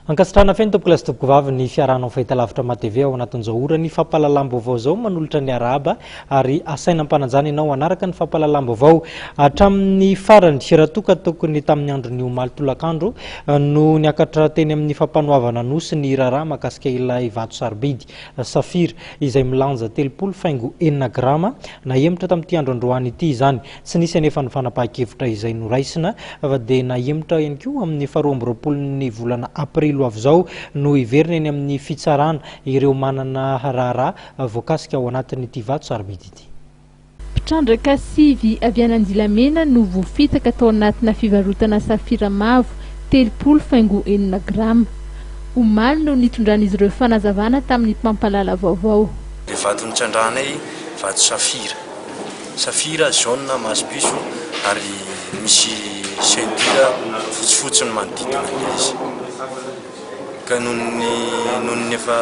Ankasitrahana feno tompokolahy sy tompokovavy ny fiarahanao fahitalavitra MATV ao anatin'izao oran'ny fampahalalam-baovao izao manolotra ny arahaba ary asaina am-panajana ianao hanaraka ny fampahalalam-baovao hatramin'ny farany. Raha toa ka tokony tamin'ny andron'ny omaly tolakandro no niakatra teny amin'ny fampanoavana Anosy ny raharaha mahakasika ilay vato sarobidy safira izay milanja 30 faingo 6 grama nahemotra tamin'ity andro androany ity izany. Tsy nisy anefa ny fanapahan-kevitra izay noraisina fa dia nahemotra ihany koa amin'ny faha-22 ny volana aprily ho avy izao no hiverina eny amin'ny fitsarana ireo manana raharaha voakasika ao anatin'ity vato sarobidy ity. Mpitrandraka sivy avy any Andilamena no voafitaka tao anatina fivarotana safira mavo 30 faingo 6 grama. Omaly no nitondran'izy ireo fanazavana tamin'ny mpampahalala vaovao. Le vato nitrandrahanay vato safira, safira jaune maso-piso ary misy ceinture fotsifotsy ny manodidina an'ilay izy. Ka noho ny efa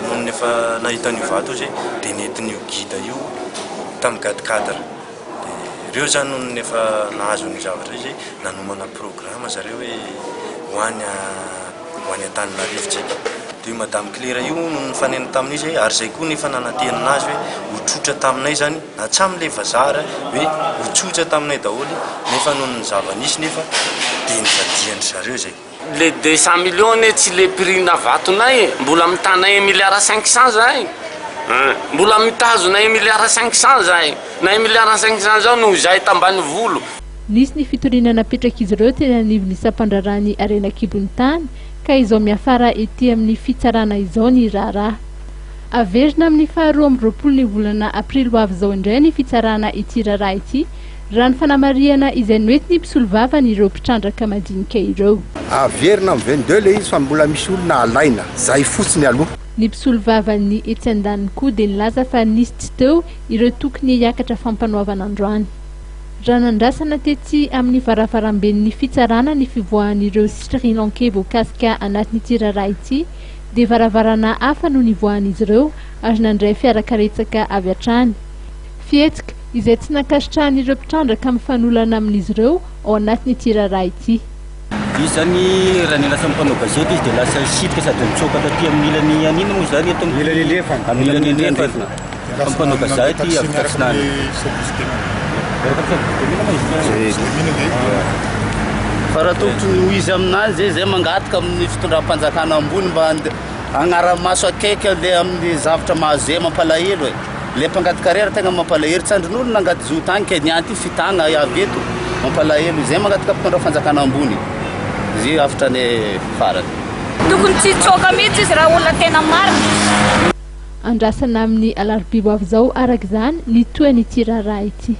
noho ny efa nahita an'io vato io zay dia nentin'io guide io tamin'ny quatre-quatre. Dia ireo zany noho ny efa nahazo an'io zavatra io zay nanomana programme zareo hoe ho any ho any Antananarivo tsika. Dia io madame Claire io no nifanena tamin'io zay ary zay koa nefa nanantenana azy hoe ho tsotra taminay zany hatramin'ilay vazaha ary hoe ho tsotra taminay daholo nefa noho ny zava-nisy nefa dia nivadian-dry zareo zay. Le 200 millions anie tsy le prix-na vatonay e, mbola mitana 1 milliard 500 zahay, mbola mitazona 1 milliard 500 zahay, na 1 milliard 500 zao noho zahay tambany volo. Nisy ny fitoriana napetrak'izy ireo teny anivon'ny sampandraharahan'ny harena an-kibon'ny tany ka izao miafara ety amin'ny fitsarana izao ny raharaha. Averina amin'ny faha-22 ny volana aprily ho avy izao indray ny fitsarana ity raharaha ity raha ny fanamarihana izay noentin'ny mpisolovavany ireo mpitrandraka madinika ireo. Averina amin'ny 22 le izy fa mbola misy olona alaina zay fotsiny aloha. Ny mpisolovavan'ny etsy andaniny koa dia nilaza fa nisy tsy teo ireo tokony hiakatra fampanoavana androany. Raha nandrasana tetsy amin'ny varavaramben'ny fitsarana ny fivoahan'ireo Sri Lankais voakasika anatin'ity raharaha ity dia varavarana hafa no nivoahan'izy ireo ary nandray fiarakaretsaka avy hatrany. Fihetsika izay tsy nankasitrahan'ireo mpitrandraka mifanolana amin'izy ireo ao anatin'ity raharaha ity. Izy zany raha ny lasa mpanao gazety izy dia lasa sitrika sady nitsoaka taty amin'ny ilany an'iny moa zany eto amin'ny ilany andrefana. Amin'ny ilany andrefana. Fa mpanao gazety avy tatsinanana. Fa raha tokony ho izy aminazy zay, zay mangataka amin'ny fitondram-panjakana ambony mba hagnara-maso akaiky le amin'ny zavatra mahazo zay mampalahelo e. Le mpangaty-karera tegna mampalahelo, tsy andrin'olo nangaty zo tagny ke niany ty fitagna avy eto mampalahelo, zay mangataka mpitondra fanjakana ambony, zay hafatra anay farany. Tokony tsy hitsoaka mihitsy izy raha olona tena marina. Andrasana amin'ny alarobia ho avy izao araka izany ny tohin'ity raharaha ity.